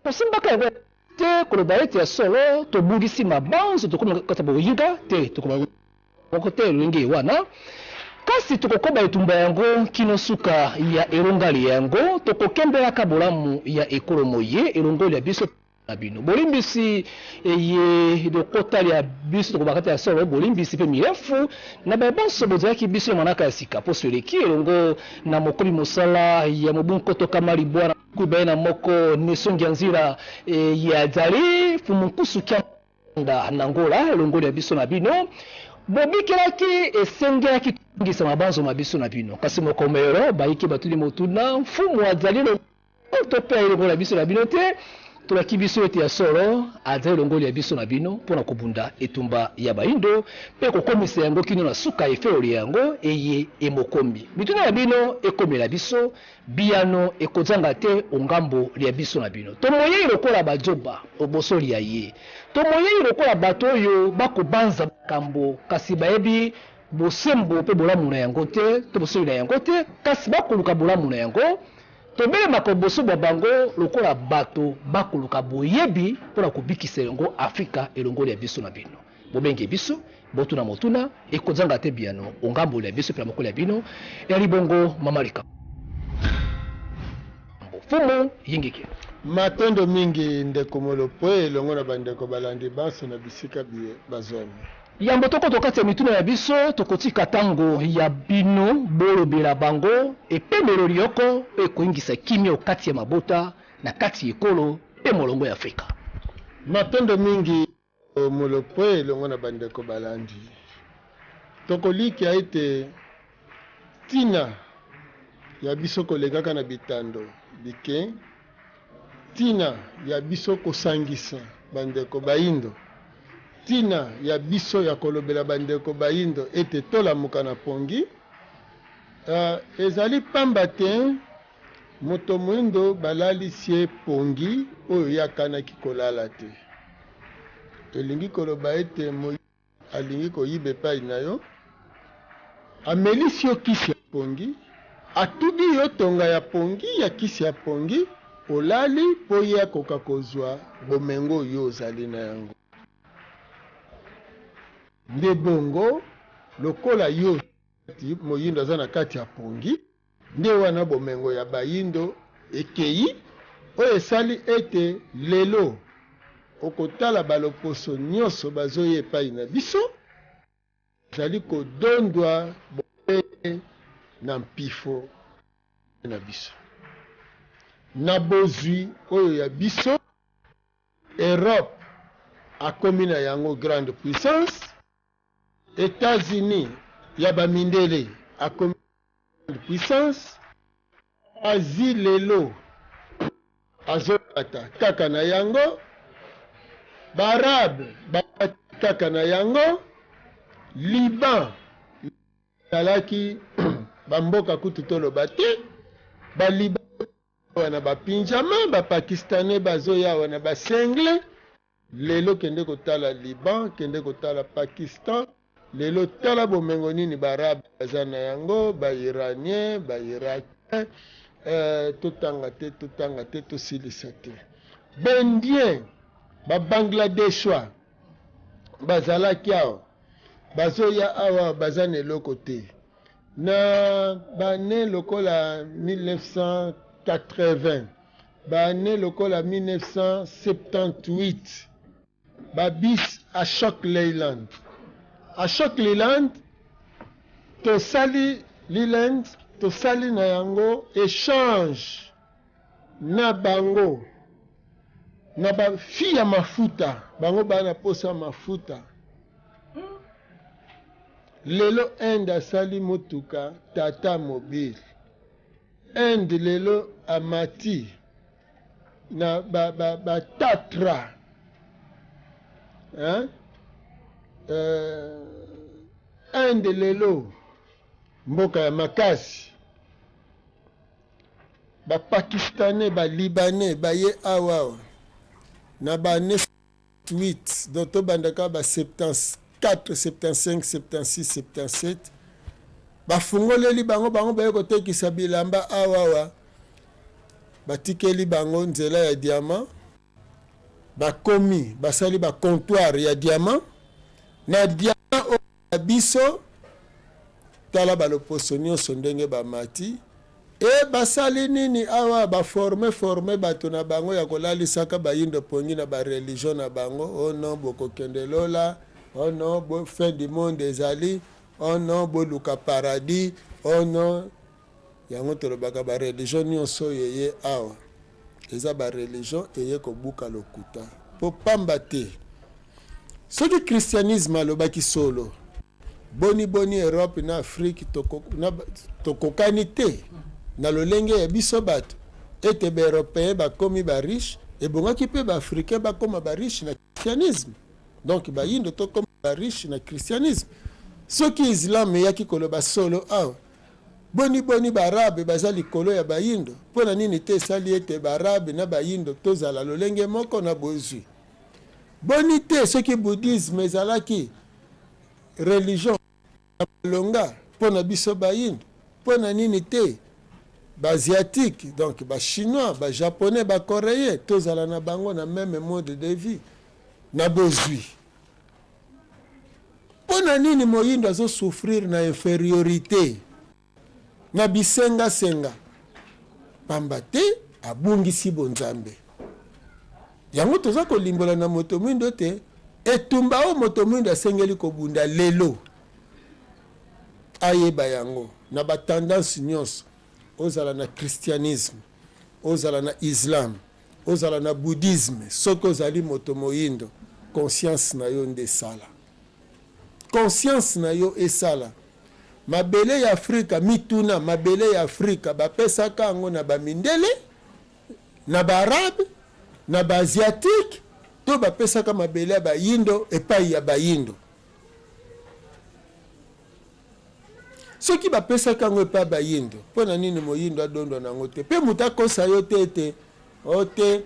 Tosimbaka yango te koloba ete ya solo tobungisi mabanzo, tokomi na kati ya boyinga te, tokoloba moko te lolenge wana. Kasi tokokoba etumba yango kino suka ya elonga lya yango, tokokembelaka bolamu ya ekolo moye elongo lya biso na bino. Bolimbisi eye lokota lya biso tokobaka te ya solo, bolimbisi mpe mirefu na baye banso bozalaki biso na manaka ya sika poso eleki elongo na mokobi mosala ya mobu nkoto kama libwa na 21 Nesongi ya nzila eye azali Mfumu Nkusu Kianda na Angola elongo lya biso na bino. Bobikelaki esengelaki tobongisa mabanzo ma biso na bino, kasi mokomelo bayike batuni motuna, Mfumu azali elongo to mpe elongo na biso na bino te? Tolaki biso ete ya solo azali elongo lya biso na bino mpo na kobunda etumba ya baindo mpe kokomisa yango kino na suka efelo lya yango eye emokomi. Mituna na bino ekomela biso, biyano ekozanga te o ngambo lya biso na bino. Tomoyei lokola bazoba o boso lya ye. Tomoyei lokola bato oyo bakobanza makambo kasi bayebi bosembo mpe bolamu na yango te, to bosoli na yango te, kasi bakoluka bolamu na yango. Tobelemaka oboso bwa bango lokola bato bakoluka boyebi mpo na kobikisa elongo Afrika elongo lya biso na bino. Bobenge biso, botuna motuna, ekozanga te biyano o ngambo lya biso mpe na moko lya bino. Eyali bongo mama likambo. Mfumu Yingike. Matondo mingi ndeko Molopwe elongo na bandeko balandi banso na bisika biye bazwami. Yambo tokoto kati ya mituna ya biso, tokotika tango ya bino bolobela bango epemelo lyoko oyo ekoyingisa kimia okati ya mabota, na kati ya ekolo mpe molongo ya Afrika. Matondo mingi Molopwe elongo na bandeko balandi. Tokolikia ete tina ya biso kolekaka na bitando bike, Ntina ya biso kosangisa bandeko baindo, ntina ya biso ya kolobela bandeko baindo ete tolamuka na pongi, ezali pamba te moto moindo balalisi ye pongi oyo ye akanaki kolala te. Elingi koloba ete Alingi koyiba epai na yo, amelisi yo kisi ya pongi, atubi yo tonga ya pongi ya kisi ya pongi, olali mpo ye akoka kozwa bomengo oyo yo ozali na yango. Nde bongo, lokola yo moyindo aza na kati ya pongi, Nde wana bomengo ya bayindo ekeyi, oyo esali ete lelo okotala ba loposo nionso bazoya epayi na biso, bazali kodondwa bobele na mpifo na biso. Na bozwi oyo ya biso, Europe akomi na yango grande puissance, Etats-Unis ya ba mindele akomi grande puissance, Asie lelo azolata kaka na yango, ba Arabes balati kaka na yango, Liban ezalaki ba mboka kutu toloba te, ba Libanais awa na ba pinjama, ba Pakistanais bazoya awa na ba singlet. Lelo kende kotala Liban, kende kotala Pakistan, lelo tala bomengo nini ba Arabes baza na yango, ba Iraniens, ba Irakiens, eh, totanga te, totanga te, tosilisa te. Ba Indiens, ba Bangladeshois bazalaki awa, bazoya awa baza na eloko te. Na ba annees lokola 1980, Ba annees lokola 1978, ba bus Ashok Leyland. Ashok Leyland, tosali Leyland, tosali na yango echange na bango na ba fi ya mafuta, bango ba na posa ya mafuta. Lelo Inde asali motuka Tata mobile. Inde lelo amati na ba ba ba tatra hein euh, Inde lelo mboka ya makasi ba pakistanais ba libanais baye awa awa na ba annee 8 donc tobanda kaka ba 74 75 76 77 bafungoleli bango bango baye kotekisa bilamba awa awa batikeli bango nzela ya diamant. Bakomi basali ba comptoir ya diamant na diamant oyo ya biso. Tala baloposo nyonso ndenge bamati e basali nini awa, baforme forme bato na bango ya kolalisaka bayindo pongi na bareligion na bango. Oh non, bokokende lola, oh non, bo, fin du monde ezali, oh non, boluka paradis, oh non. Yango tolobaka bareligion nyonso oyo eye awa eza bareligion eye kobuka lokuta, mpo pamba te. Soki christianisme alobaki solo, boni boni Europe na Afrique tokokani te na lolenge ya biso bato, ete baeuropéen bakomi bariche, ebongaki mpe baafricain bakoma bariche na christianisme. Donc bayindo tokoma bariche na christianisme. Soki islam eyaki koloba solo awa, boni boni baarabe baza likolo ya bayindo? Mpo na nini te esali ete baarabe na bayindo tozala lolenge moko na bozwi? Boni te soki bouddhisme ezalaki religion ya malonga mpo na biso bayindo, mpo na nini te baasiatique, donc bachinois, bajaponais, bacoréen, tozala na bango na même mode de vie na bozwi? Mpo na nini moyindo azosouffrir na infériorité, na bisengasenga? Pamba te abungisi bonzambe. Yango toza kolimbola na moto mwindo ete etumba oyo moto mwindo asengeli kobunda lelo, ayeba yango na batendance nyonso, ozala na christianisme, ozala na islam, ozala na bouddhisme, soki ozali moto moyindo, conscience na yo nde esala, conscience na yo esala. Mabele ya Afrika, mituna, mabele ya Afrika bapesaka yango na bamindele, na baarabe, na baasiatique, to bapesaka mabele ya bayindo epai ya bayindo? Soki bapesaka yango epai ya bayindo, mpo na nini moyindo adondwa na yango te? Mpe moto akosa yo te ete o te,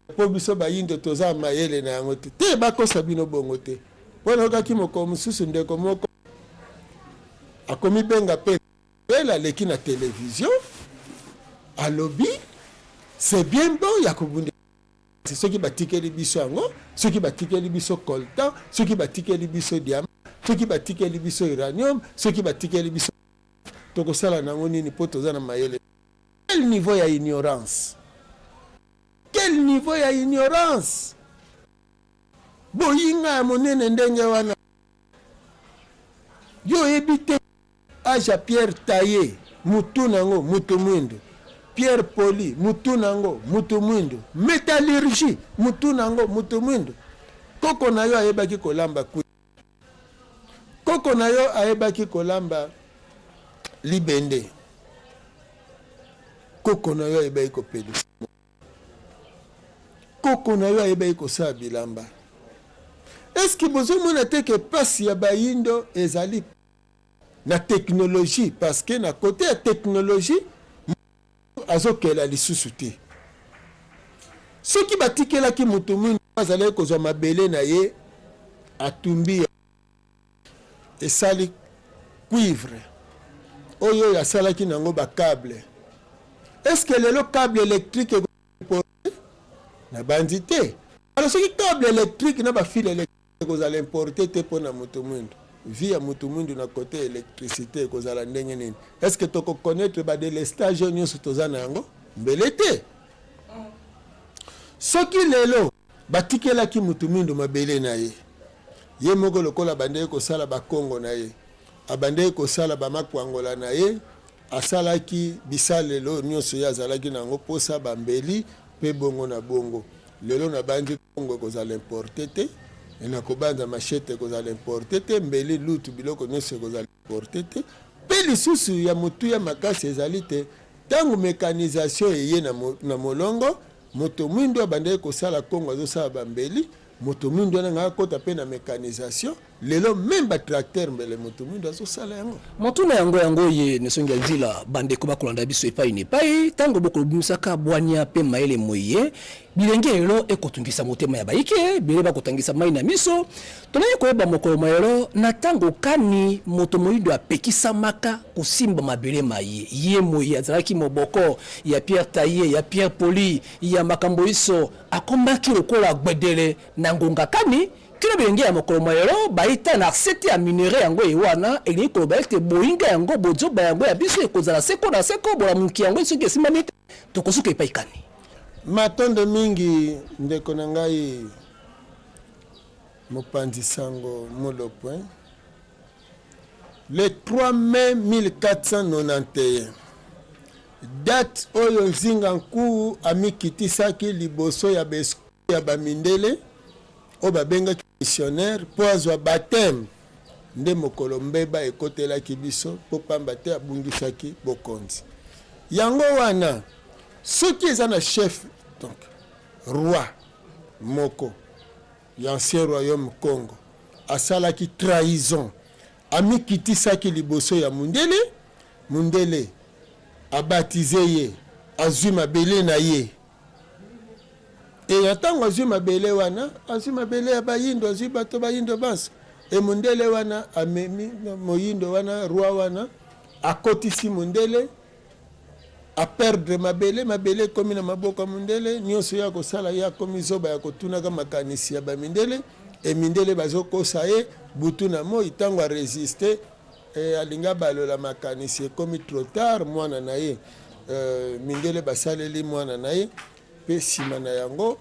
mpo biso bayindo toza mayele na yango te. Te, bakosa bino bongo te. Mpo nayokaki mokolo mosusu ndeko moko akomibenga mpe aleki na televizio, alobi c'est bien bon ya kobunda soki batikeli biso yango, soki batikeli biso coltan, soki batikeli biso diamant, soki batikeli biso uranium, soki batikeli biso, tokosala nango nini mpo toza na mayele? Quel niveau ya ignorance! Quel niveau ya ignorance! Boyinga ya monene ndenge wana, yo oyebi te age ya pierre taille, mutu nango mutu mwindu, pierre poli mutu nango mutu mwindu, métallurgie mutu nango mutu mwindu. Koko na yo ayebaki kolamba kwi, koko na yo ayebaki kolamba libende, koko na yo ayebaki kopelisa, koko na yo ayebaki kosala bilamba. Eske bozomona te ke pasi ya bayindo ezali na technologie? Parce que na côté ya technologie azokela lisusu te. Soki batikelaki moto mwindu azalaki kozwa mabele na ye, atumbi, esali cuivre oyo oyo asalaki nango bacable, est-ce lelo câble électrique importe? Nabandi te. Alors soki câble électrique na bafil électrique ekozala importe te mpo na moto mwindu, vie ya moto mwindu na côté électricité ekozala ndenge nini? Est ce que tokoconnaître badélestage oyo nyonso toza na yango? Mbele te. Soki lelo batikelaki moto mwindu mabele na ye, ye moko lokola abandaki kosala bakongo na ye, abandaki kosala bamakwangola na ye, asalaki bisalelo oyo nyonso ye azalaki na yango mposa, bambeli mpe bongo na bongo, lelo nabandi kongo ekozala importe te, nakobanza machette ekozala importe te, mbeli, lutu, biloko nyonso ekozala importe te. Mpe lisusu ya motuya makasi ezali te, ntango mécanisation eye na molongo, moto mwindu abandaki kosala kongo, azosala bambeli, moto mwindu wana ngai akota mpe na mécanisation. Lelo meme ba tracteur mbele moto mwindo azosala yango. Motuna yango yango ye nesongi ya nzila bandeko bakolanda biso epai na epai ntango bokobimisaka bwania mpe mayele moye bilenge lelo ekotungisa motema ya bayike bele bakotangisa mai na miso. Tolingi koyeba mokolo mwa lelo na ntango kani moto moyindo apekisamaka kosimba mabele maye. Ye moye azalaki moboko ya Pierre Taille, ya Pierre Poli, ya makambo iso akomaki lokola gbedele na ngonga kani kino bilenge ya mokolo mwa lelo baita na sete ya minerai yango ye wana elingi koloba ete boyinga yango bozoba yango ya biso ekozala seko na seko bolamuki yango soki esimbami te tokosuka epai kani. Matondo mingi ndeko na ngai mopanzi sango Mulopwe. Le 3 mai 1491, date oyo Nzinga Nkuwu amikitisaki liboso ya ba ya bamindele oyo babengaki missionnaire mpo azwa baptême, nde mokolo mbeba ekotelaki biso mpo pamba te abungisaki bokonzi. Yango wana soki eza na chef donc roi moko ya ancien royaume Congo asalaki trahison, amikitisaki liboso ya mundele, mundele abatize ye, azwi mabele na ye. E na ntango azwi mabele wana, azwi mabele ya bayindo, azwi bato bayindo banso. E mundele wana amemi moyindo wana, roi wana akotisi mundele, aperdre mabele, mabele ekomi na maboko ya mundele, nyonso ye akosala ye akomi zoba ya kotunaka makanisi ya bamindele. E mindele bazokosa ye butu na moi, ntango aresiste e alingi abalola makanisi, ekomi trop tard. Mwana na ye mindele basaleli mwana na ye, mpe nsima na yango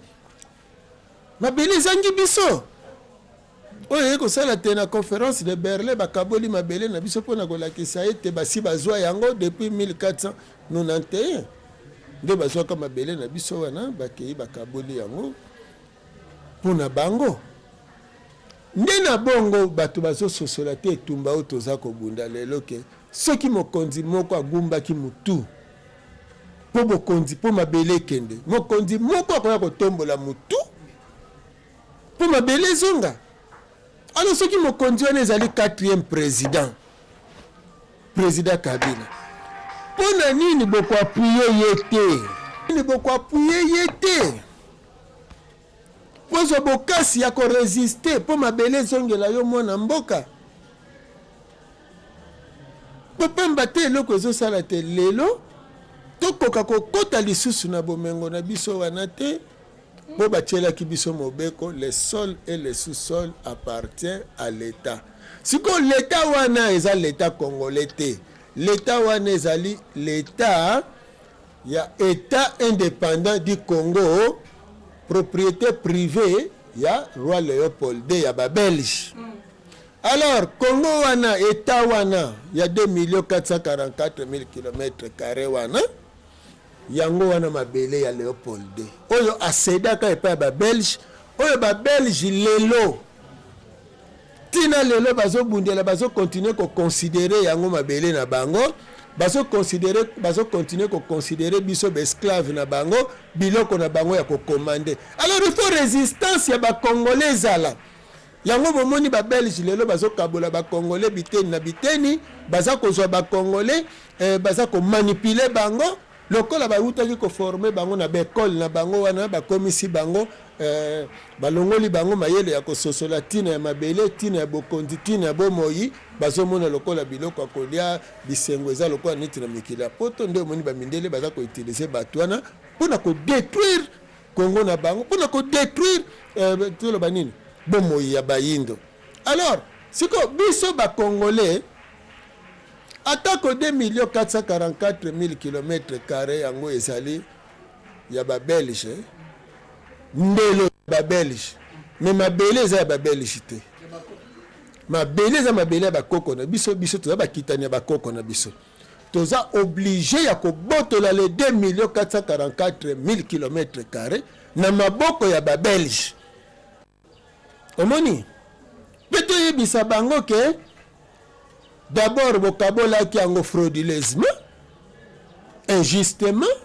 mabele ezangi biso. Oyo eye kosala te na conférence de Berlin bakaboli mabele na biso mpona kolakisa ete basi bazwa yango depuis 1491, nde bazwaka mabele na biso wana, bakei bakaboli yango mpona bango. Nde na bongo bato bazososola te etumba oyo toza kobunda lelo, ke soki mokonzi moko agumbaki mutu mpo bokonzi mpo mabele ekende, mokonzi moko akoya kotombola mutu mpo mabele ezonga. Alors soki mokonzi wana ezali 4e président, président Kabila, mpo na nini bokoappuyer ye te? Nini bokoappuyer ye te pozwa bokasi ya koresiste mpo mabele ezongela yo mwana mboka? Po pamba te eloko ezosala te lelo tokoka kokota lisusu na bomengo na biso wana te, mpo batielaki biso mobeko, le sol et le sous-sol appartient à l'État. Sikoyo l'État wana eza l'État congolais te, l'État wana ezali l'État ya État indépendant du Congo, propriété privée ya roi Léopold II ya babelge. Alors Congo wana, État wana ya 2 444 000 km carré wana, yango wana mabele ya Léopold II oyo asedaka epai ya babelge, oyo babelge lelo ntina lelo bazobundela, bazocontinuer koconsidérer yango mabele na bango, bazoconsidérer, bazocontinuer koconsidérer biso baesclave na bango, biloko na bango ya kocommander. Alors il faut résistance ya bacongolais ezala. Yango bomoni babelge lelo bazokabola bacongolais biteni na biteni, baza kozwa bacongolais, baza komanipuler bango lokola bawutaki koformer bango na baekole na bango wana, bakomisi bango balongoli bango mayele ya kososola ntina ya mabele, ntina ya bokonzi, ntina ya bomoi. Bazomona lokola biloko ya kolia, bisengo eza lokola neti na mikili ya poto. Nde omoni bamindele baza koutiliser bato wana mpona kodétruire Congo na bango, mpona kodétruire toloba nini, bomoi ya bayindo. Alors sikoyo biso bacongolais, atako 2 millions 444 000 km carré yango ezali ya babelge, ndelo ya babelge, mais mabele eza ya babelge te. Mabele eza mabele ya bakoko na biso. Biso toza bakitani ya bakoko na biso. Toza obligé ya kobotola le 2 millions 444 000 km carré na maboko ya babelge. Omoni mpe toyebisa bango ke d'abord bokabolaki yango frauduleusement, injustement,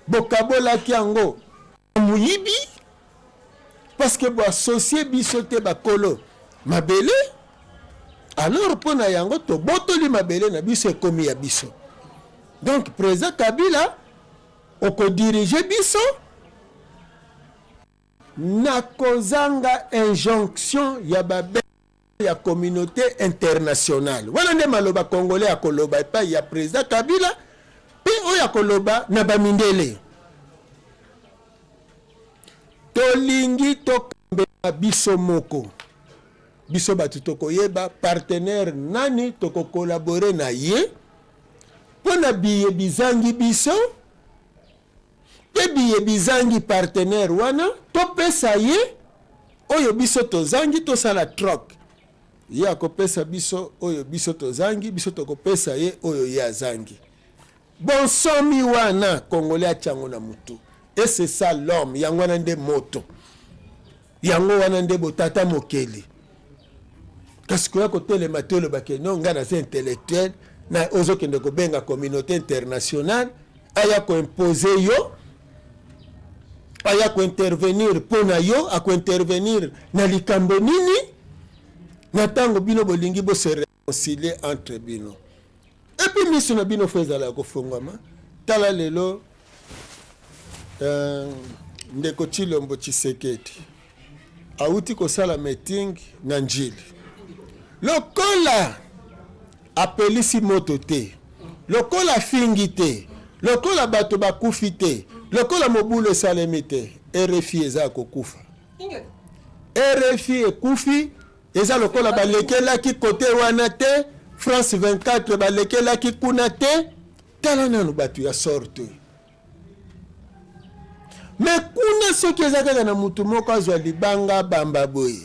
bokabolaki yango moyibi, parce que boassocier biso te bakolo. mabele. Alors mpo na yango tobotoli mabele na biso, ekomi ya biso. Donc président Kabila okodirige biso na kozanga injonction ya babe ya communauté internationale. Wana nde maloba congolais akoloba epai ya président Kabila, mpe oyo akoloba na bamindele. Tolingi tokambela biso moko, biso bato tokoyeba partenaire nani tokokolabore na ye mpo na biye bizangi biso, mpe biye bizangi partenaire wana topesa ye oyo biso tozangi, tosala troc. Ye akopesa biso oyo biso tozangi, biso tokopesa ye oyo ye azangi. Bonsomi wana congolais atiango na mutu. Et c'est ça l'homme. Yango wana nde moto, yango wana nde botata mokeli. Kasi koya kotelema te, olobake no, ngai naza intellectuel, na ozokende kobenga communauté internationale aya koimpose yo, aya kointervenir mpo na yo. Akointervenir na likambo nini na ntango bino bolingi bose réconcilier entre bino? Et puis miso na bino faut ezala ya kofungwama. Tala lelo, ndeko Tshilombo Tshisekedi awuti kosala meeting na Njili. Lokola apelisi moto te, lokola afingi te, lokola bato bakufi te, lokola mobulu esalemi te, RFI eza ya kokufa. RFI ekufi. Eza lokola balekelaki kote wana te, France 24 balekelaki kuna te. Tala nanu bato ya sorte oyo. Me kuna soki eza kaka na mutu moko azwa libanga bamba boye,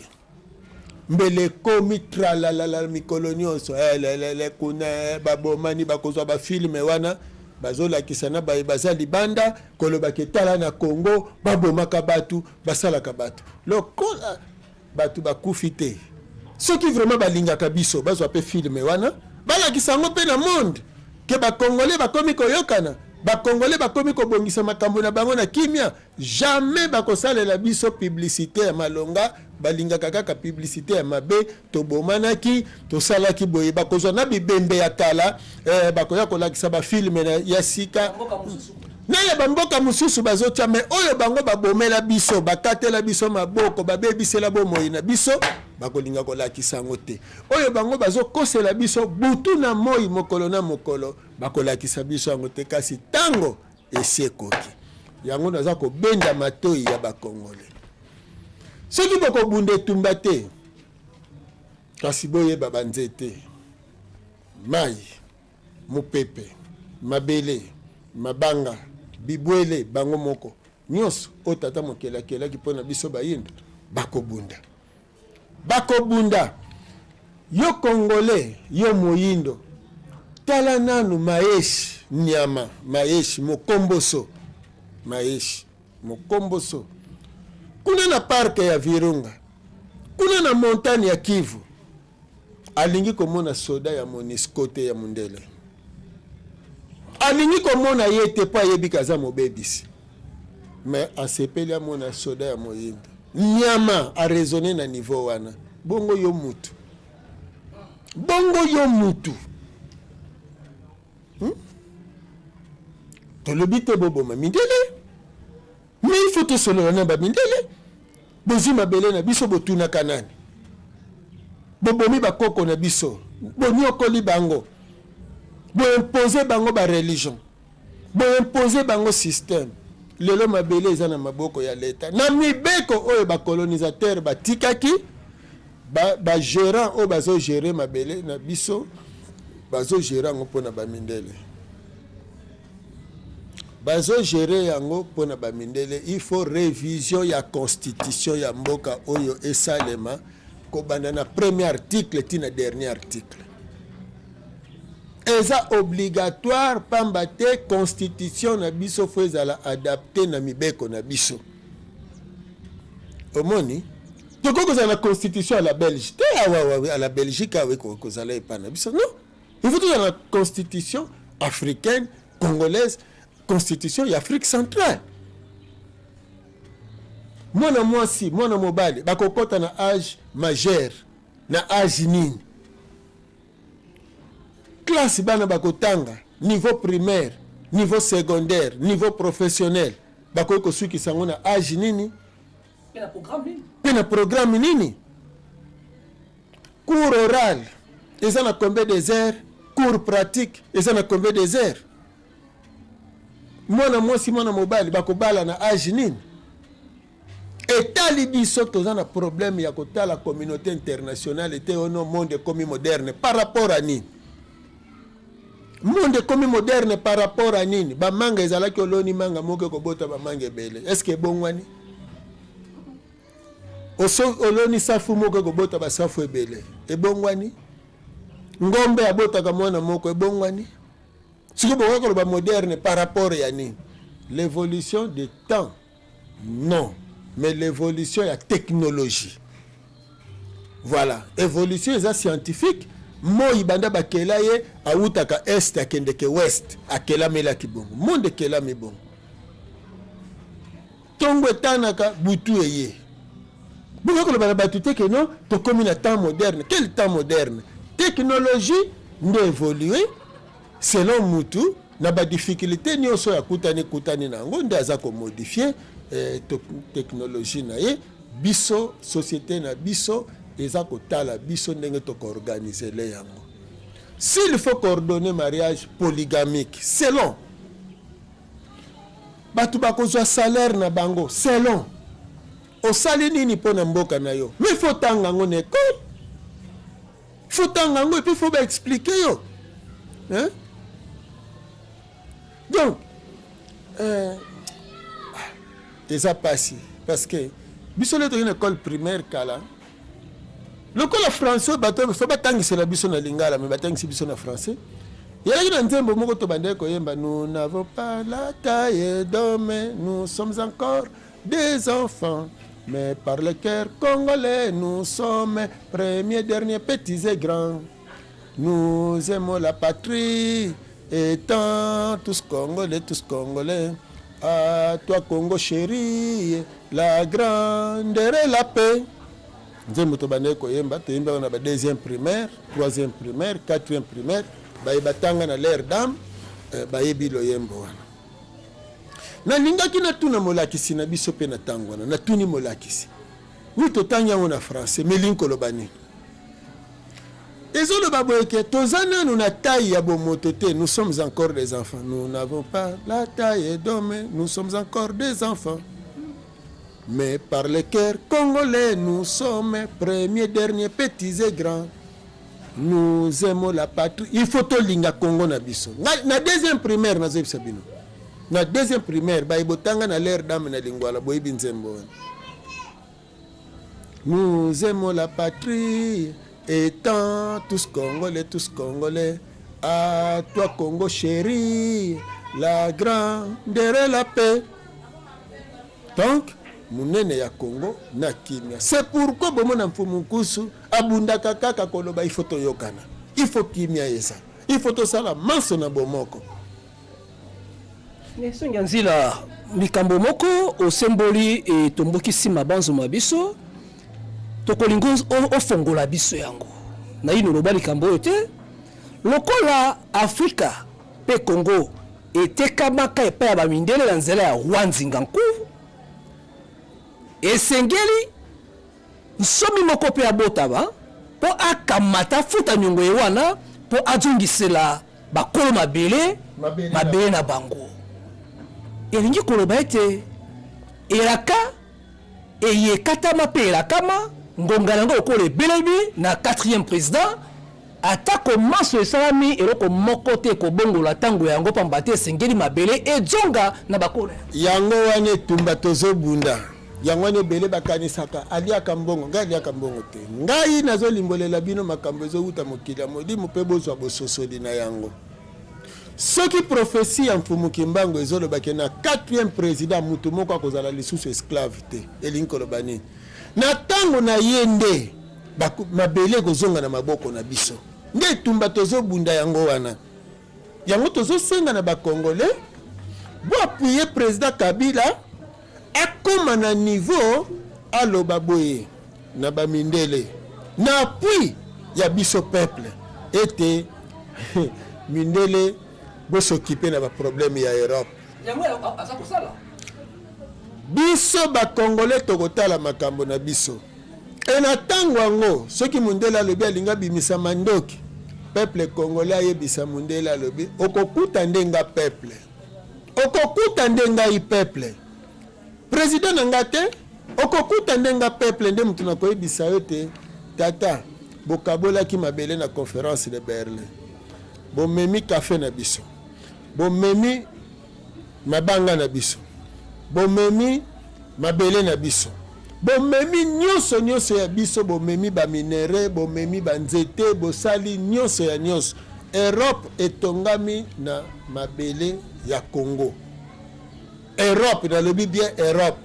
mbele ekomi tralalala mikolo nyonso, elelele kuna, babomani. Bakozwa bafilme wana, bazolakisa na baye baza libanda, kolobaka etala na Congo babomaka bato, basalaka bato. Lokola bato bakufi te, soki vraiment balingaka biso, bazwa mpe filme wana, balakisa yango mpe na monde ke bacongolais bakomi koyokana, bacongolais bakomi kobongisa makambo na bango na kimia. Jamais bakosalela biso publicité ya malonga. Balingaka kaka publicité ya mabe: tobomanaki, tosalaki boye. Bakozwa na bibembe ya kala, bakoya kolakisa bafilme ya sika na ya bamboka mosusu bazotia. Me oyo bango babomela biso, bakatela biso maboko, babebisela bomoi na biso, bakolinga kolakisa yango te. Oyo bango bazokosela biso butu na moi, mokolo na mokolo, bakolakisa biso yango te. Kasi ntango esi ekoki. Yango naza kobenda matoi ya bakongole: soki bokobunda etumba te, kasi boyeba banzete, mai, mopepe, mabele, mabanga, bibwele, bango moko nyonso oyo tata mokeli akelaki mpo na biso bayindo, bakobunda, bakobunda. Yo congolais, yo moyindo, tala nanu maeshi nyama, maeshi mokomboso, maeshi mokomboso kuna na parc ya Virunga, kuna na montagne ya Kivu, alingi komona soda ya MONUSCO te, ya mondele alingi komona ye te, mpo ayebi kaza mobebisi. Me asepeli amona soda ya moyindo. Nyama araisonne na niveau wana. Bongo yo mutu, bongo yo mutu, Tolobi te boboma mindele, mais il faut tosolola na bamindele. Bozwi mabele na biso, botunaka nani? Bobomi bakoko na biso, bonyokoli bango, boimpose bango bareligion, boimpose bango système. Lelo mabele eza na maboko ya leta na mibeko oyo bacolonisateur batikaki. Bagérant oyo bazogere mabele na biso, bazogere yango mpona bamindele, bazogere yango mpona bamindele. Il faut révision ya constitution ya mboka oyo esalema kobanda na premier article ti na dernier article. Eza obligatoire, pamba te constitution na biso faut ezala adapté na mibeko na biso. Omoni, tokoki kozala na constitution à la Belge te. Awa à la Belgique, awa ekoki kozala epai na biso? Non, il faut tozala na constitution africaine, congolaise, constitution ya Afrique centrale. Mwana mwasi, mwana mobali bakokɔta na âge majeur. Na age nini? Classe bana bakotanga niveau primaire, niveau secondaire, niveau professionnel, bakoki kosukisa yango na age nini? Mpe na programme nini? Cours oral eza na combien des heures? Cours pratique eza na combien des heures? Mwana mwasi, mwana mobali bakobala na age nini? Etali biso, toza na problème ya kotala communauté internationale te. Ono monde ekomi moderne par rapport à nini? Monde ekomi moderne par rapport à nini? Bamanga ezalaki, oloni manga moko, ekobota bamanga ebele. Est ce que ebongwani? Oloni safu moko, ekobota basafu ebele. Ebongwani? Ngombe abotaka mwana moko, ebongwani? Sikoyo bokoki koloba moderne par rapport ya nini? L'évolution de temps, non, mais l'évolution ya technologie. Voilà, évolution eza scientifique. Moi banda bakela ye, awutaka est, akendeke ouest, akelamelaki bongo. Monde ekelami bongo. Ntongo etanaka, butu eye. Bokoki koloba na bato te ke non, tokomi na temps moderne. Quel temps moderne? Technologie nde évolue selon mutu na badifficulté nyonso oyo akutani kutani na yango, nde aza komodifier technologie na ye. Biso, société na biso eza kotala biso ndenge tokoorganiser le yango. S'il faut coordonner mariage polygamique, selon bato bakozwa salaire na bango, selon osali nini mpo na mboka na yo. Mais faut tanga yango na école, faut tanga yango et puis faut baexpliquer yo, hein? Donc eza pasi parce que biso nde toki na école primaire kala, lokola français, bato faut batangisela biso na lingala, mais batangisi biso na français. Yalaki na nzembo moko tobandaki koyemba: "Nous n'avons pas la taille d'homme, nous sommes encore des enfants, mais par le cœur congolais, nous sommes premiers, derniers, petits et grands. Nous aimons la patrie, étant tous congolais, tous congolais. À toi, Congo chéri, la grandeur et la paix." Nzembo tobandaki koyemba, toyembaka na ba deuxième primaire, troisième primaire, quatrième primaire. Baye batanga na l'air dame bayebi loyembo wana. Nalingaki natuna molakisi na biso mpe na ntango wana. Natuni molakisi: "Oui, totangi yango na français, mais elingi koloba nini?" Ezoloba boye ke toza nanu na taille ya bomoto te, nous sommes encore des enfants. "Nous n'avons pas la taille d'homme, nous sommes encore des enfants, mais par le cœur congolais, nous sommes premiers, derniers, petits et grands. Nous aimons la patrie." Il faut tolinga Congo na biso. Na deuxième primaire, nazoyebisa bino, na deuxième primaire, baye botanga na l'air dame na lingwala, boyebi nzembo wana: "Nous aimons la patrie, étant tous congolais, tous congolais. À toi, Congo chéri, la grandeur et la paix." Donc monene ya Congo na kimia. C'est pourquoi bomona Mfumu Nkusu abundaka kaka koloba: il faut toyokana, il faut kimia eza, il faut tosala manso na bomoko. Songi ya nzila, likambo moko osemboli etombokisi mabanzo biso, tokolinga ofongola biso yango. Naino oloba likambo oyo te. Lokola Afrika mpe Congo etekamaka epai ya bamindele na nzela ya roi Nzinga Nkuvu, esengeli nsomi moko mpe abotama mpo akamata futa niongo ye wana, mpo azongisela bakolo mabele mabele na bango. Elingi koloba ete elaka eye ekatama mpe elakama, ngonga yango lokola ebelemi na 4e président. Atako maso esalami, eloko moko te ekobongola ntango yango, pamba te esengeli mabele ezonga na bakolo. Yango wana etumba tozobunda. Yango wana ebele bakanisaka aliaka mbongo. Ngai aliaka mbongo te. Ngai nazolimbolela bino makambo ezowuta mokili ya molimo mpe bozwa bososoli na yango. Soki prophétie ya Mfumu Kimbangu ezolobaki na 4e président, mutu moko akozala lisusu esclave te, elingi koloba nini? Na ntango na ye nde mabele ekozonga na maboko na biso. Nde etumba tozobunda yango wana. Yango tozosenga na bacongolais boappuyer président Kabila, akóma na niveau aloba boye na bamindele. Na appui ya biso peuple ete mindele bosokipe na baproblème ya Europe. Yango aza kosala. Biso bacongolais tokotala makambo na biso. E na ntango yango, soki mundele alobi alingi abimisa mandoki, peuple congolais ayebisa mundele, alobi: okokuta nde nga peuple, okokuta nde ngai peuple, président na nga te, okokuta nde nga peuple nde moto nakoyebisa yo te. Tata, bokabolaki mabele na Conférence de Berlin, bomemi kafe na biso, bomemi mabanga na biso, bomemi mabele na biso, bomemi nyonso nyonso ya biso, bomemi baminerais, bomemi banzete, bosali nyonso ya nyonso. Europe etongami na mabele ya Congo. Europe, nalobi bien Europe.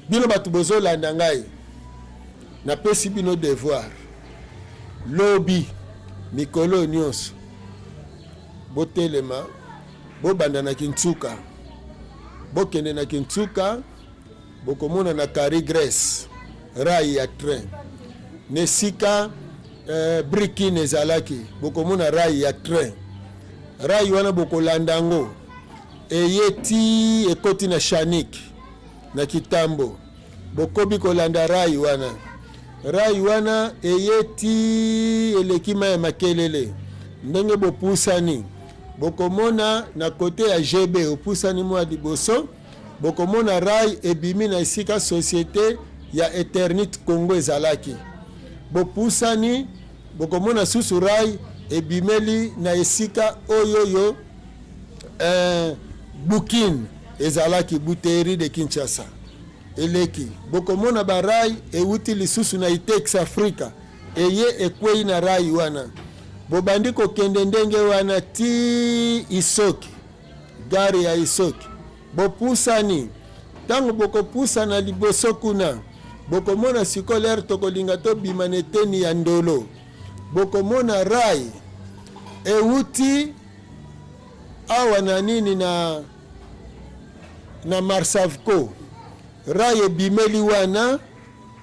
Bino bato bozolanda ngai, napesi bino devoir: lobi, mikolo nyonso, botelema, bobanda na Kinsuka, bokende na Kinsuka, bokomona na Cari Grèce rail ya train. Na esika Brikin ezalaki, bokomona rail ya train. Rail wana, bokolanda yango, eye ti ekoti na Chanik na Kitambo. Bokobi kolanda rail wana, rail wana eye ti eleki mai ya Makelele. Ndenge bopusani, bokomona na kote ya GB, opusani mwa liboso, bokomona rail ebimi na esika société ya Eternit Congo ezalaki. Bopusani, bokomona susu rail ebimeli na esika oyo yo Bukin ezalaki, Bouteillerie de Kinshasa. Eleki, bokomona barail ewuti lisusu na Itex Africa, eye ekwei na rail wana. Bobandi kokende ndenge wana ti Isoki, gare ya Isoki. Bopusani, ntango bokopusana liboso kuna, bokomona sikoyo lere tokolinga tobima na eteni ya Ndolo, bokomona rail ewuti awa na nini, na Marsavco. Rail ebimeli wana.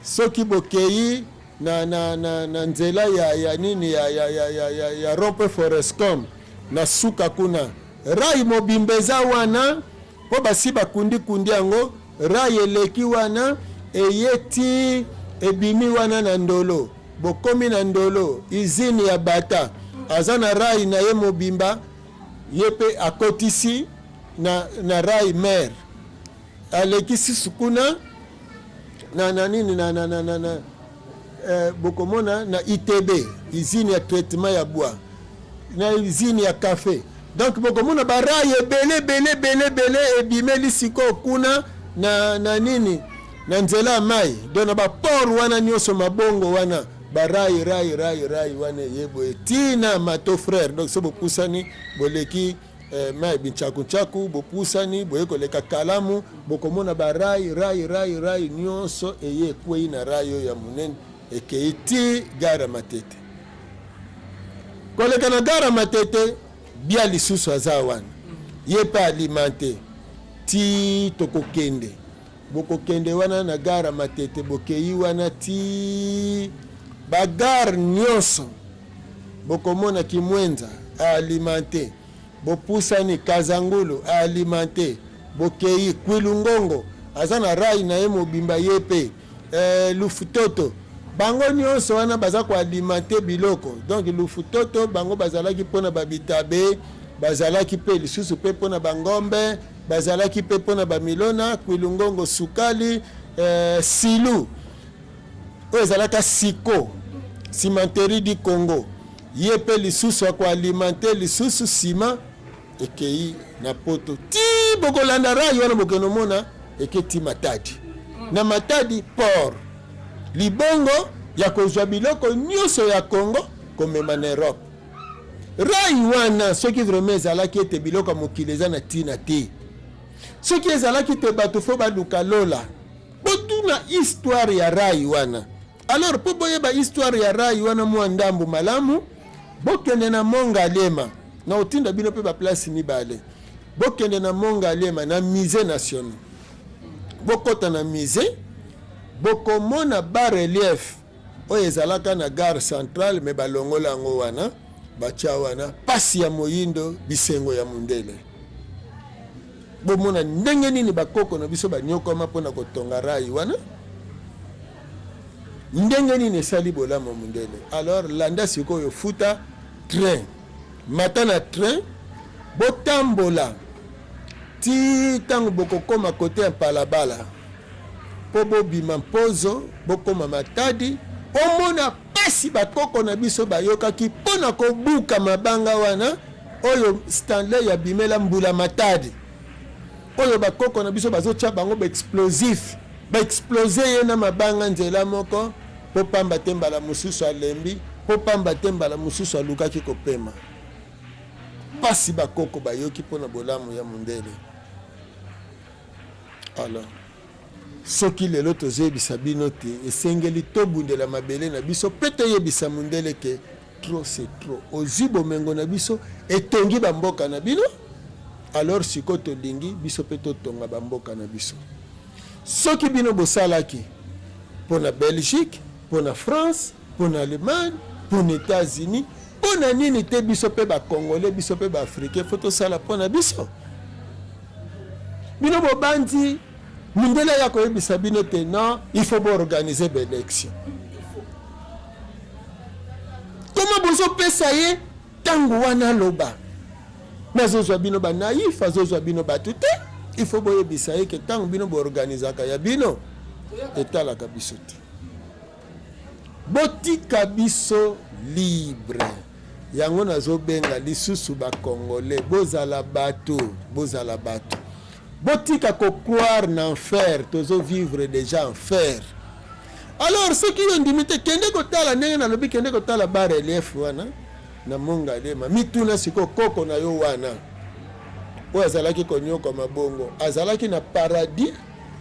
Soki bokei na nzela ya nini, ya rond-point Forescom, na suka kuna, rail mobimba eza wana, mpo basi bakundi-kundi yango. Rail eleki wana, eye ti ebimi wana na Ndolo. Bokomi na Ndolo, usine ya Bata aza na rail na ye mobimba, ye mpe akotisi na rail mare. Aleki susu kuna na nini, na bokomona na ITB, usine ya traitement ya bois, na usine ya café. Donc bokomona barail ebele ebele ebele ebele ebimeli sikoyo kuna na nini, na nzela ya mai. Donc na baport wana nyonso, mabongo wana, barail, rail, rail, rail wana eye boye ntina Mato Frère. Donc so bopusani, boleki mai Binchakunchaku, bopusani, boye koleka Kalamu, bokomona barail, rail, rail, rail nyonso eye ekwei na rail oyo ya monene, ekei ti gare ya Matete. Koleka na gare ya Matete, bia lisusu aza wana, ye mpe alimente ti tokokende. Bokokende wana na gare ya Matete, bokei wana ti bagare nyonso, bokomona Kimwenza alimente. Bopusani, Kazangulu alimente. Bokei Kwilungongo, aza na rail na ye mobimba, ye mpe Lufutoto. Bango nyonso wana baza koalimenter biloko. Donc Lufutoto, bango bazalaki mpona babitabe, bazalaki mpe lisusu mpe mpona bangombe, bazalaki mpe mpona bamilona. Kwilungongo sukali, Silu oyo ezalaka siko Cimenterie du Congo, ye mpe lisusu akoalimenter lisusu nsima ekei na Poto. Ti bokolanda rail wana, bokende omona eke ti Matadi. Na Matadi port, libongo ya kozwa biloko nyonso ya Congo komema na Europe. Rail wana, soki vraiment ezalaki ete biloko ya mokili eza na ntina te, soki ezalaki te bato fo baluka lola, botuna histoire ya rail wana. Alors, mpo boyeba histoire ya rail wana mwa ndambu malamu, bokende na Mont Ngaliema. Na otinda bino mpe baplace mibale. Bokende na Mont Ngaliema, na Musée national. Bokɔta na musée, bokomona bas relief. Oyo ezalaka na gare centrale mais balongola yango wana batia wana pasi ya moyindo bisengo ya mundele. Bomona ndenge nini bakoko na biso banyokwama mpo na kotonga rail wana, ndenge nini esali bolamu ya mundele. Alors landa sikoyo, futa train, mata na train, botambola ti ntango bokokoma kote ya mpalabala mpo bobima mpozo bokoma Matadi, omona pasi bakoko na biso bayokaki mpo na kobuka mabanga wana oyo Stanley abimela mbula Matadi, oyo bakoko na biso bazotia bango ba explosif, ba explose ye na mabanga nzela moko mpo pamba te mbala mosusu alembi, mpo pamba te mbala mosusu alukaki kopema. Pasi bakoko bayoki mpo na bolamu ya mundele. Alors soki lelo tozoyebisa bino te esengeli tobundela mabele na biso mpe toyebisa mundele ke trop c'est trop, ozwi bomengo na biso etongi bamboka na bino, alors sikoyo tolingi biso mpe totonga bamboka na biso. Soki bino bosalaki mpo na Belgique, mpo na France, mpo na Allemagne, mpo na Etats-Unis, mpo na nini te biso mpe ba Congolais, biso mpe ba Africains fo tosala mpo na biso? Bino bobandi mindele ya koyebisa bino te non, il faut boorganiser baélection. Koma bozopesa ye ntango wana aloba, me azozwa bino ba naïf, azozwa bino bato te. Il faut boyebisa ye ke ntango bino boorganizaka ya bino etalaka biso te. Botika biso libre. Yango nazobenga lisusu ba Congolais, bozala bato, bozala bato. Botika ko croire na enfer, tozo vivre dejà enfer. Alors soki yo ndimi te, kende kotala ndenge nalobi, kende kotala bas relief wana na Mongalema, mituna sikoyo koko na yo wana oyo azalaki konyokwama bongo azalaki na paradis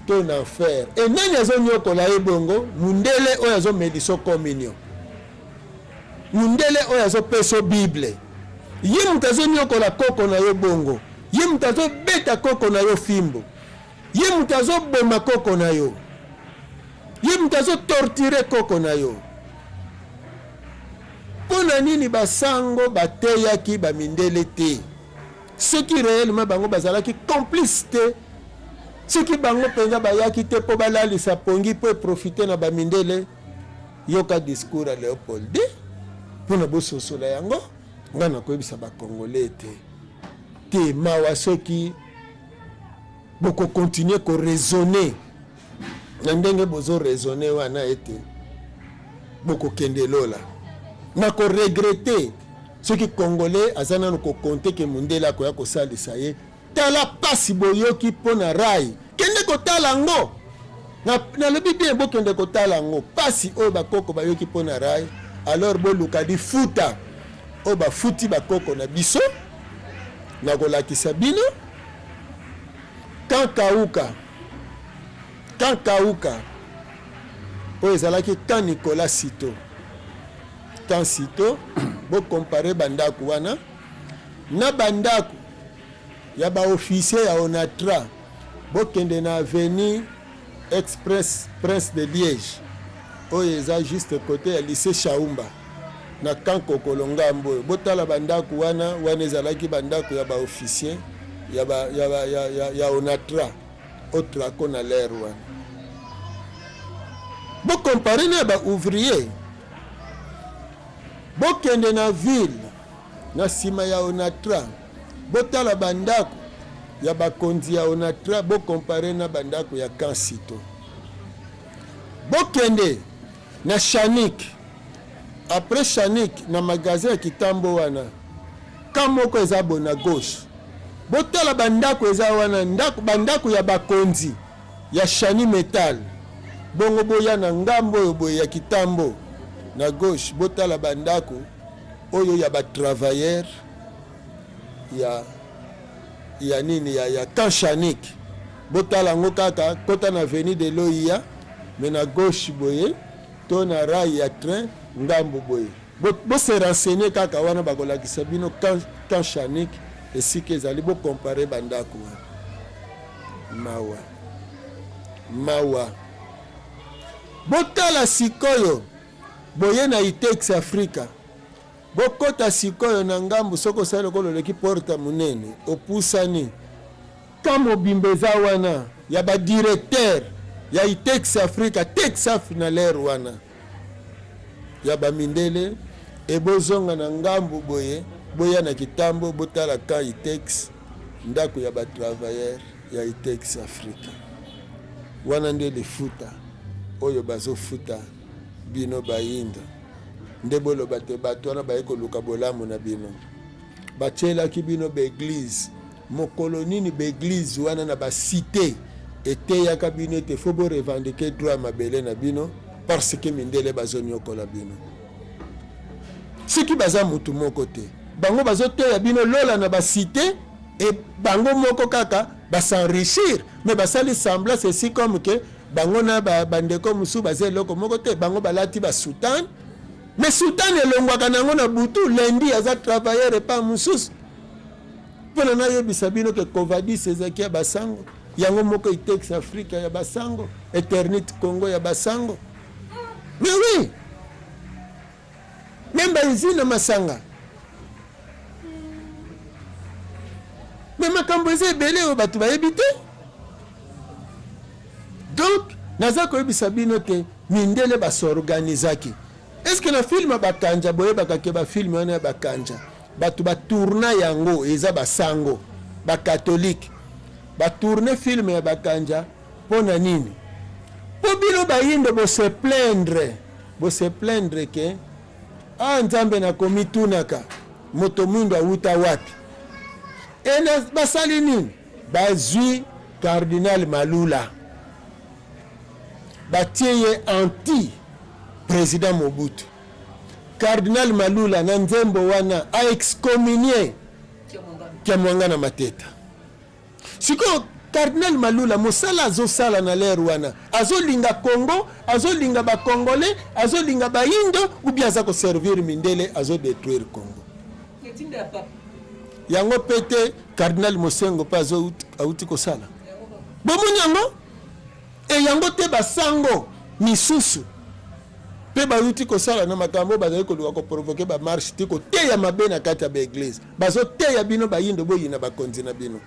to na enfer? E nani azonyokola ye bongo? Mundele oyo azomeliso communion, mundele oyo azopeso Bible, ye moto azonyokola koko na yo bongo, ye moto azobeta koko na yo fimbo, ye moto azoboma koko na yo, ye moto azotortire koko na yo. Mpo na nini basango bateyaki bamindele te? Soki réellement bango bazalaki complice te, soki bango mpenza bayaki te mpo balalisa pongi mpo eprofite na bamindele. Yoka discours ya Leopold II mpo na bososola yango. Ngai nakoyebisa bakongole ete te mawa soki bokokontinue koraisonne na ndenge bozoraisonne wana ete bokokende lola. Nakoregrete soki Congolais aza nano kokonte ke mundele akoya kosalisa ye. Tala pasi boyoki mpo na rail, kende kotala yango. Nalobi bien, bokende kotala yango, pasi oyo bakoko bayoki mpo na rail. Alors boluka lifuta oyo bafuti bakoko na biso. Nakolakisa bino kan kauka, kan kauka oyo ezalaki kan Nicolas Sito, kan Sito. Bokompare bandako wana na bandako ya baofficier ya Onatra. Bokende na avenue Express Prince de Liège oyo eza juste côté ya lycée Shaumba na camp Kokolo ngambo oyo, botala bandako wana. Wana ezalaki bandako ya baofficier ya, ba, ya, ba, ya, ya, ya Onatra Otraco na l'air wana. Bokompare na ya baouvrier. Bokende na ville na nsima ya Onatra, botala bandako ya bakonzi ya Onatra, bokompare na bandako ya camp Sito. Bokende na Chanik, après Chanik na magasin ya Kitambo wana, camp moko eza bo na gauche, botala bandako eza wana, ndako bandako ya bakonzi ya Chani Metal. Bongo boya na ngambo oyo boye ya Kitambo na gauche, botala bandako oyo ya batravailleur ya ya nini ya, ya camp Chanik. Botala yango kaka kota na avenue de l'OIA mais na gauche boye to na rail ya train ngambo boye. Bose renseigner kaka wana, bakolakisa bino camp, camp Chanik esika ezali. Bokompare bandako wana. Mawa, mawa. Botala sikoyo. Boye na Itex Africa, bokota sikoyo na ngambu, soki osali lokola oleki porte monene, opusani, camp mobimba eza wana ya ba directeur ya Itex Africa, Texaf na l'heure wana ya ba mindele. E bozonga na ngambu boye, boya na Kitambo, botala camp Itex, ndako ya ba travailleurs ya Itex Africa. Wana nde lifuta oyo bazofuta bino bayindo. Nde boloba te bato wana baye koluka bolamu na bino. Batielaki bino ba eglise mokolo nini? Ba eglise wana na ba cite eteyaka bino ete faut bo revendiquer droit ya mabele na bino parce que mindele bazoniokola bino. Soki baza mutu moko te, bango bazoteya bino lola na ba cite e bango moko kaka ba s'enrichir, mais basali semblant ceci comme que bango na bandeko mosusu baza eloko moko te. Bango balati ba soutane, mais soutane elongwaka nango na butu. Lundi aza travailleur epa mosusu. Mpona nayebisa bino ke Covadis ezalaki ya basango, yango moko Itex Afrika ya basango, Eternit Congo ya basango. Mais oui, même bausine masanga. Mais makambo eza ebele oyo bato bayebi te. Donc naza koyebisa bino te, mindele basorganizaki. Est-ce na film ya Bakanja, boyebaka ke bafilme wana ya Bakanja, bato batourna yango eza basango bakatolike? Batourne film ya Bakanja mpo na nini? Mpo bino bayindo bose plaindre, bose plaindre ke a Nzambe nakomitunaka moto mwindo awuta wapi. E na basali nini? Bazwi cardinal Malula, batie ye anti président Mobutu. Cardinal Malula na nzembo wana aexcommunie Kiamwanga na Mateta. Sikoyo cardinal Malula, mosala azosala na l'heure wana, azolinga Congo, azolinga bacongolais, azolinga bayindo, ou bien aza koservir mindele, azodétruire Congo? Yango mpe te cardinal Mosengo mpe awuti kosala, bomoni yango. E yango te basango misusu mpe bawuti kosala na makambo bazali koluka koprovoquer bamarche ti koteya mabe na kati ya baeglise. Bazoteya bino bayindo boyina bakonzi na bino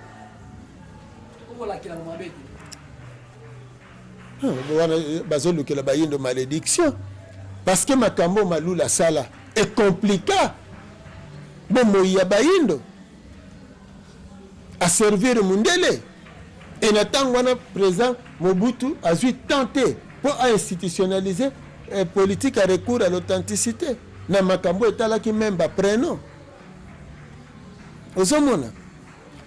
wana, bazolukela bayindo malédiction, parce que makambo Malula asala ecomplika bomoi ya bayindo, aservir mundele. E na ntango wana président Mobutu azwi temps te mpo ainstitutionnaliser politique ya recours à l'authenticité na makambo etalaki même baprénom. Ozomona,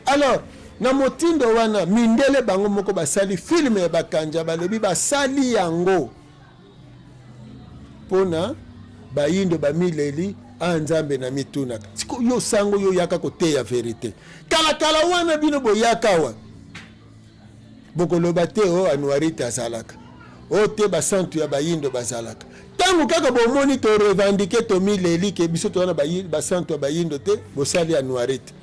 alors na motindo wana mindele bango moko basali film ya Bakanja, balobi basali yango mpona bayindo bamileli a Nzambe na mitunaka. Siko yo sango, yo yaka koteya vérité kalakala wana, bino boyaka awa bokoloba te o anuarite azalaka, o te basantu ya bayindo bazalaka. Ntango kaka bomoni torevendiquer, tomileli ke biso toza na basantu ya bayindo te, bosali anuarite.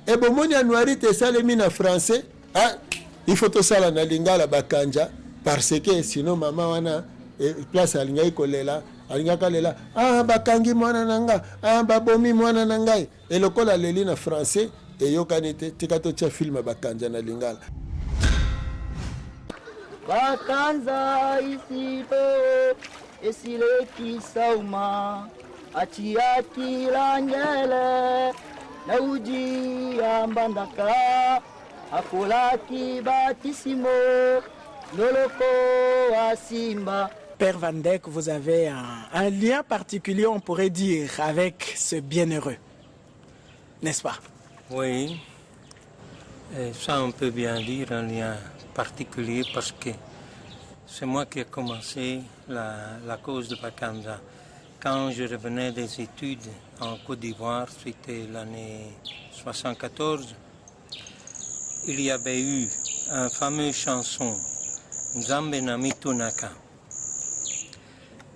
E bomoni anuarite esalemi na français, ah, il faut tosala na lingala Bakanja, parce que sinon mama wana place alingaki kolela, alingaki alela: ah, bakangi mwana na nga, ah, babomi mwana na ngai. E lokola aleli na français eyokani te, tika totia film Bakanja na lingala. Bakanza isilo esileki sauma atiaki langele na uji ya Mbandaka akolaki batisimo loloko asimba. Père Van Dijk, vous avez un lien particulier, on pourrait dire, avec ce bienheureux, n'est-ce pas? Oui, et ça on peut bien dire un lien particulier parce que c'est moi qui ai commencé la cause de Bakanza. Quand je revenais des études en Côte d'Ivoire, c'était l'année 74, il y avait eu une fameuse chanson, Nzambe na mitunaka.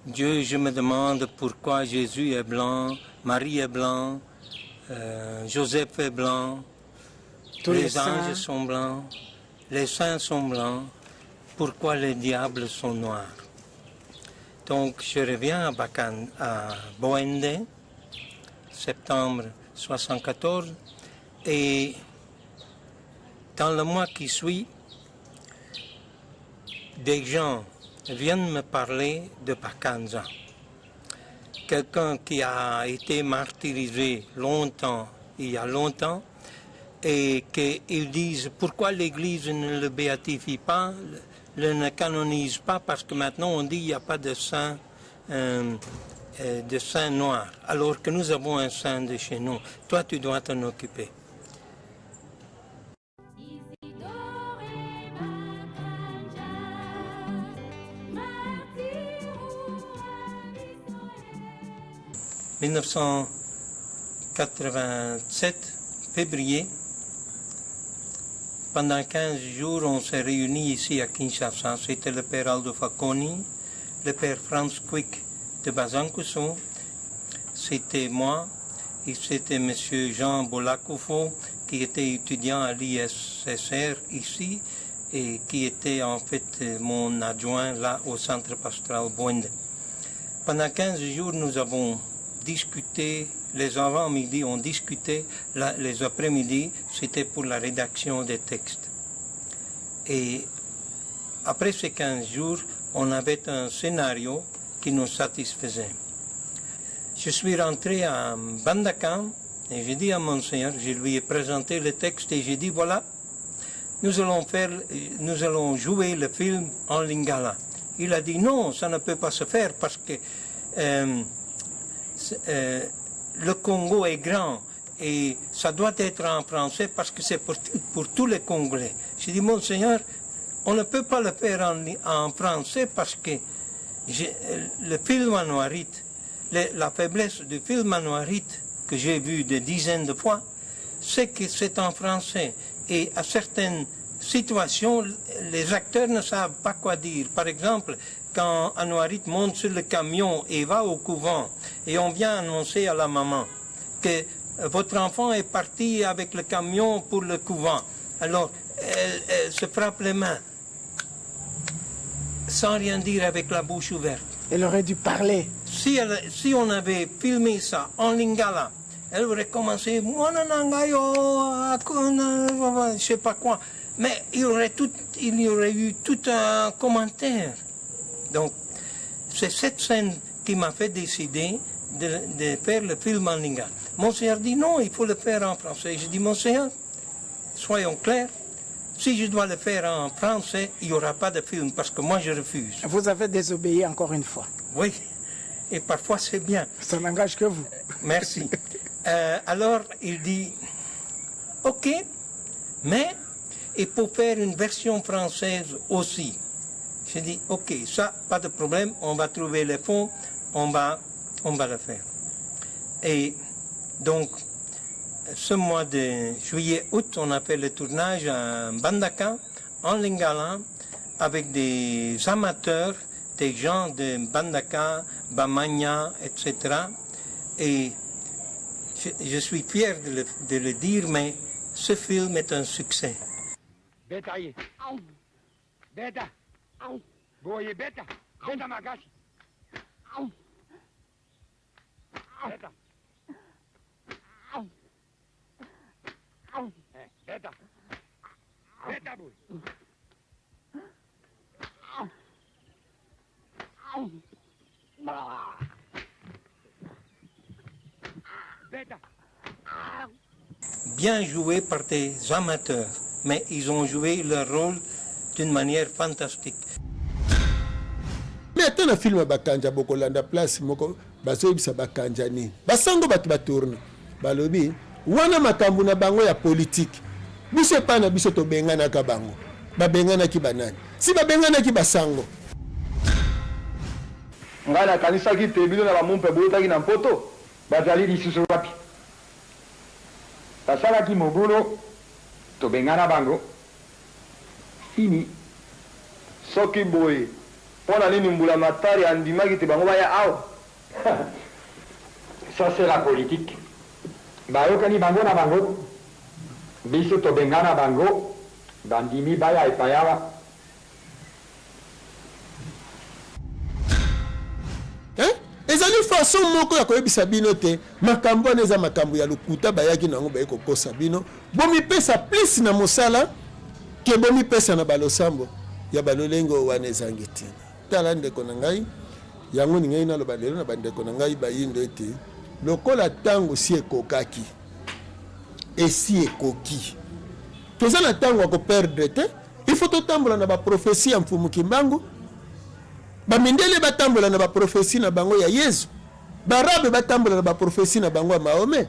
Dieu, je me demande pourquoi Jésus est blanc, Marie est blanc, Joseph est blanc, tous les les anges saints. Sont blancs, les saints sont blancs, pourquoi les diables sont noirs? Donc je reviens à, Bakan, à Boende, septembre 1974, et dans le mois qui suit, des gens viennent me parler de Bakanza. Quelqu'un qui a été martyrisé longtemps, il y a longtemps, et qu'ils disent pourquoi l'Église ne le béatifie pas, le ne canonise pas, parce que maintenant on dit qu'il n'y a pas de saint, euh, euh, de saint noir, alors que nous avons un saint de chez nous. Toi, tu dois t'en occuper. « 1987, février, pendant 15 jours, on s'est réunis ici à Kinshasa. C'était le père Aldo Facconi, le père Franz Quick de Bazancousson, c'était moi, et c'était M. Jean Bolakoufo, qui était étudiant à l'ISSR ici et qui était en fait mon adjoint là au centre pastoral Boende. Pendant 15 jours, nous avons discuté, les avant-midi, on discutait, les après-midi, c'était pour la rédaction des textes. Et après ces 15 jours, on avait un scénario qui nous satisfaisait. Je suis rentré à Bandakam et j'ai dit à Monseigneur, je lui ai présenté le texte et j'ai dit voilà, nous allons faire, nous allons jouer le film en lingala. Il a dit non, ça ne peut pas se faire parce que euh, euh, le Congo est grand et ça doit être en français parce que c'est pour, pour tous les Congolais. J'ai dit, Monseigneur, on ne peut pas le faire en, en français parce que le film anuarite, la faiblesse du film anuarite que j'ai vu des dizaines de fois, c'est que c'est en français. Et à certaines situations, les acteurs ne savent pas quoi dire. Par exemple, quand Anuarit monte sur le camion et va au couvent, et on vient annoncer à la maman que votre enfant est parti avec le camion pour le couvent. Alors, elle, elle se frappe les mains, sans rien dire avec la bouche ouverte. Elle aurait dû parler. Si, elle, si on avait filmé ça en lingala, elle aurait commencé, je sais pas quoi. Mais il y aurait, tout, il y aurait eu tout un commentaire. Donc, c'est cette scène qui m'a fait décider de, de faire le film en lingala. Monseigneur dit non, il faut le faire en français. Je dis, Monseigneur, soyons clairs, si je dois le faire en français, il n'y aura pas de film parce que moi je refuse. Vous avez désobéi encore une fois. Oui, et parfois c'est bien. Ça n'engage que vous. Merci. euh, alors il dit, ok, mais il faut faire une version française aussi. J'ai dit, ok, ça, pas de problème, on va trouver les fonds, on va, on va le faire. Et donc, ce mois de juillet-août, on a fait le tournage à Bandaka, en Lingala, avec des amateurs, des gens de Bandaka, Bamanya, etc. Et je, je suis fier de le, de le dire, mais ce film est un succès. Bien joué par des amateurs, mais ils ont joué leur rôle d'une manière fantastique. Mais ata na film ya bakanja bokolanda place moko bazoyebisa bakanja nini basango bato batourne balobi wana makambo na bango ya politike biso epai na biso tobenganaka bango babenganaki banani si babenganaki basango Ngai nakanisaki te bino na bamumpe boutaki na Mpoto. Bazali lisusu wapi? Basalaki mobulu, tobengana bango. Fini. Soki boye, mpo na nini Mbula Matari andimaki te bango baya awa? Ça c'est la politique. Bayokani bango na bango. Biso tobengana bango, bandimi baya epai awa. Façon moko ya koyebisa bino te makambo wana eza makambo ya lokuta bayaki na yango baye kokosa bino. Bomipesa plus na mosala ke bomipesa na balosambo ya balolenge oyo wana ezangi ntina. Tala ndeko na ngai, yango ningaki naloba lelo na bandeko na ngai bayindo ete lokola ntango si ekokaki, esi ekoki, toza na ntango ya koperdre te. Il faut totambola na baprophetie ya Mfumu Kimbangu. Bamindele batambola na baprophetie na bango ya Yezu, Baarabe batambola na baprophetie na bango ya Mahomet,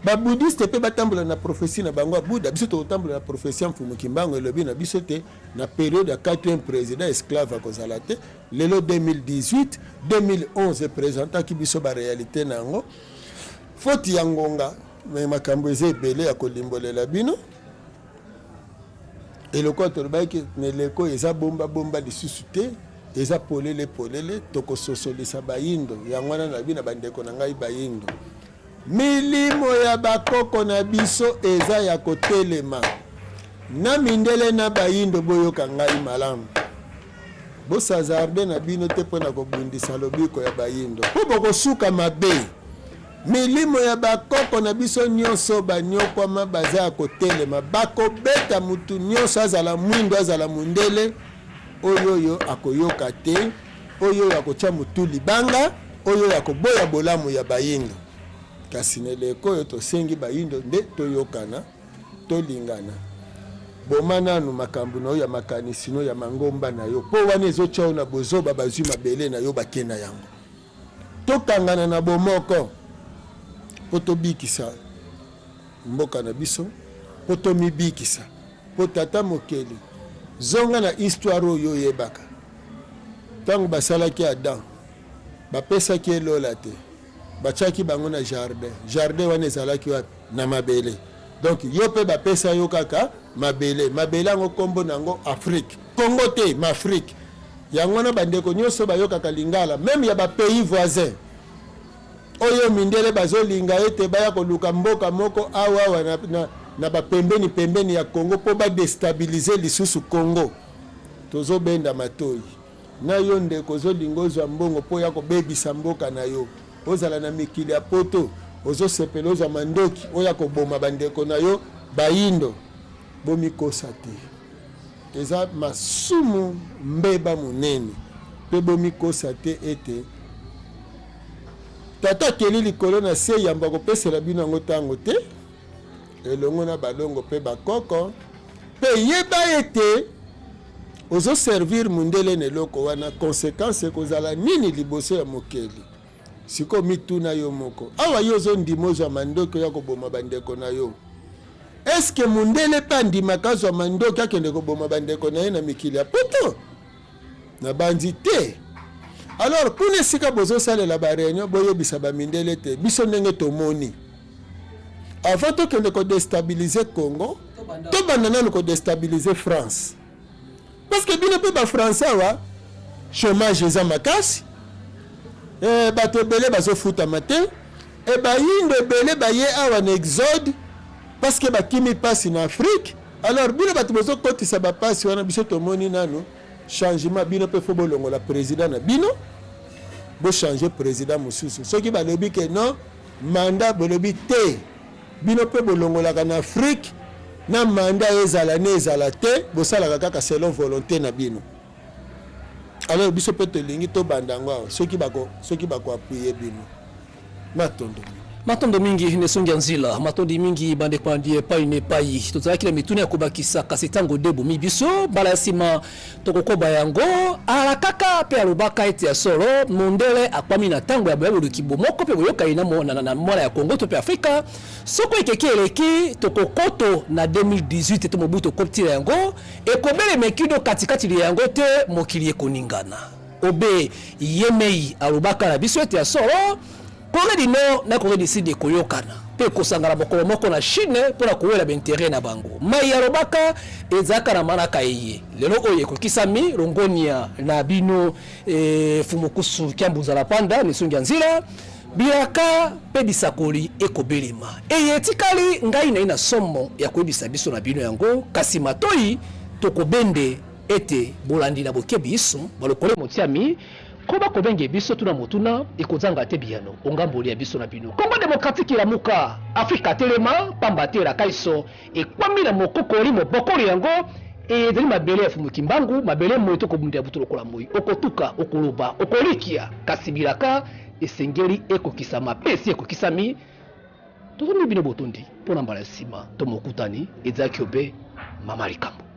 Babudiste mpe batambola na prophetie na bango ya Buddha. Biso tokotambola na prophetie ya Mfumu Kimbangu. Elobi na biso te na periode ya 4e president esclave akozala te. Lelo 2018, 2011 epresentaki biso ba realite na yango. Faute ya ngonga, mais makambo eza ebele ya kolimbolela bino. Eloko tolobaki na eleko eza bomba bomba lisusu te, eza polele polele. Tokososolisa bayindo yango wana nalobi na bandeko na ngai bayindo, milimo ya bakoko na biso eza ya kotelema na mindele na bayindo. Boyoka ngai malamu, bosazarde na bino te mpo na kobundisa lobiko ya bayindo, mpo bokosuka mabe. Milimo ya bakoko na biso nyonso banyokwama baza ya kotelema, bakobeta mutu nyonso, azala mwindo azala mundele, oyo oyo akoyoka te, oyo oyo akotya mutu libanga, oyo oyo akoboya bolamu ya bayindo. Kasi na eleko oyo tosengi bayindo nde toyokana, tolingana. Boma nanu makambo na yo ya makanisi no ya mangomba na yo, mpo wana ezotya yo na bozoba. Bazwi mabele na yo bake na yango. Tokangana na bomoko mpo tobikisa mboka na biso, mpo tomibikisa, mpo Tata Mokeli. Zonga na histoire oyo oyebaka. Ntango basalaki Adam, bapesaki ye lola te, batiaki bango na jardin. Jardin wana ezalaki wapi? Na mabele. Donc yo mpe bapesa yo kaka mabele. Mabele yango nkombo na yango Afrique. Congo te, ma Afrique. Yango wana bandeko nyonso bayokaka lingala, meme ya bapays voisin oyo mindele bazolinga ete baya koluka mboka moko awa awa na, na, na bapembeni pembeni ya Congo mpo badestabilize lisusu Congo. Tozobenda matoi na yo ndeko, ozolinga ozwa mbongo mpo ya kobebisa mboka na yo, ozala na mikili ya poto, ozosepela ozwa mandoki oya koboma bandeko na yo bayindo. Bomikosa te, eza masumu, mbeba monene. Mpe bomikosa te ete Tata akeli likolo na se yambo akopesela bino yango ntango te, elongo na balongo mpe bakoko. Mpe yeba ete ozoservir mundele na eloko wana, conséquence ekozala nini liboso ya mokeli? Sikoyo mituna yo moko awa, yo ozondima ozwa mandoki oya koboma bandeko na yo, eske mundele mpe andimaka azwa mandoki akende koboma bandeko na ye na mikili ya poto? Nabanzi te. Alors kuna esika bozosalela ba réunion, boyebisa bamindele te biso ndenge tomoni, avant tokende kodestabilize Congo, tobanda nanu kodestabilize France, parce que bino mpe bafrançais awa chômage eza makasi, bato ebele bazofutama te, e bayindo ebele baye awa na exode parce que bakimi mpasi na Afrique. Alors bino bato bozokotisa bapasi wana, biso tomoni nanu changement. Bino mpe fo bolongola président na bino, bochange président mosusu. Soki balobi ke non mandat, bolobi te. Bino mpe bolongolaka na Afrique na mandat ezala ne ezala te, bosalaka kaka selon volonté na bino. Alors biso mpe tolingi tobanda yango awa, soki bako soki bakoapuye bino. Matondo. Matondo mingi nesongi ya nzila, matondi mingi bandeko bandi epai na epai. Tozalaki na mituna ya kobakisa, kasi ntango de bomi biso, mbala ya nsima tokokoba yango. Alakaka mpe alobaka ete ya solo mondele akwami na ntango ya boya boluki bomoko mpe boyokani na mwana ya Kongo to mpe Afrika. Soko ekeki eleki, tokokoto na 2018 to mobutu okotila yango ekobelema ekido katikati lya yango te mokili ekoningana. Obe yemei alobaka na biso ete ya solo Corée du Nord na Corée du Sud ekoyokana mpe ekosangana mokolo moko na Chine mpo na kowela baintere na bango. Mai alobaka ezalaka na manaka eye lelo oyo ekokisami. Longonia na bino e, Fumukusu Kiambunzala Panda Misungi ya Nzila, bilaka mpe bisakoli ekobelema. Eye etikali ngai nayi na somo ya koyebisa biso na bino yango, kasi matoi tokobende ete bolandi na bokebi iso balokole motiami. Koba kobenge biso tuna motuna ekozanga te biyano o ngambo lya biso na bino. Congo demokratiki lamuka, Afrika telema, pamba te elaka inso ekwami na mokokoli mobokoli yango ezali mabele ya Mfumu Kimbangu, mabele moye tokobundela butu lokola moyi. Okotuka, okoloba, okolikia, kasi bilaka esengeli ekokisama pe esi ekokisami. Totondi bino botondi mpo na mbala ya sima tomokutani, ezalaki obe mama likambo.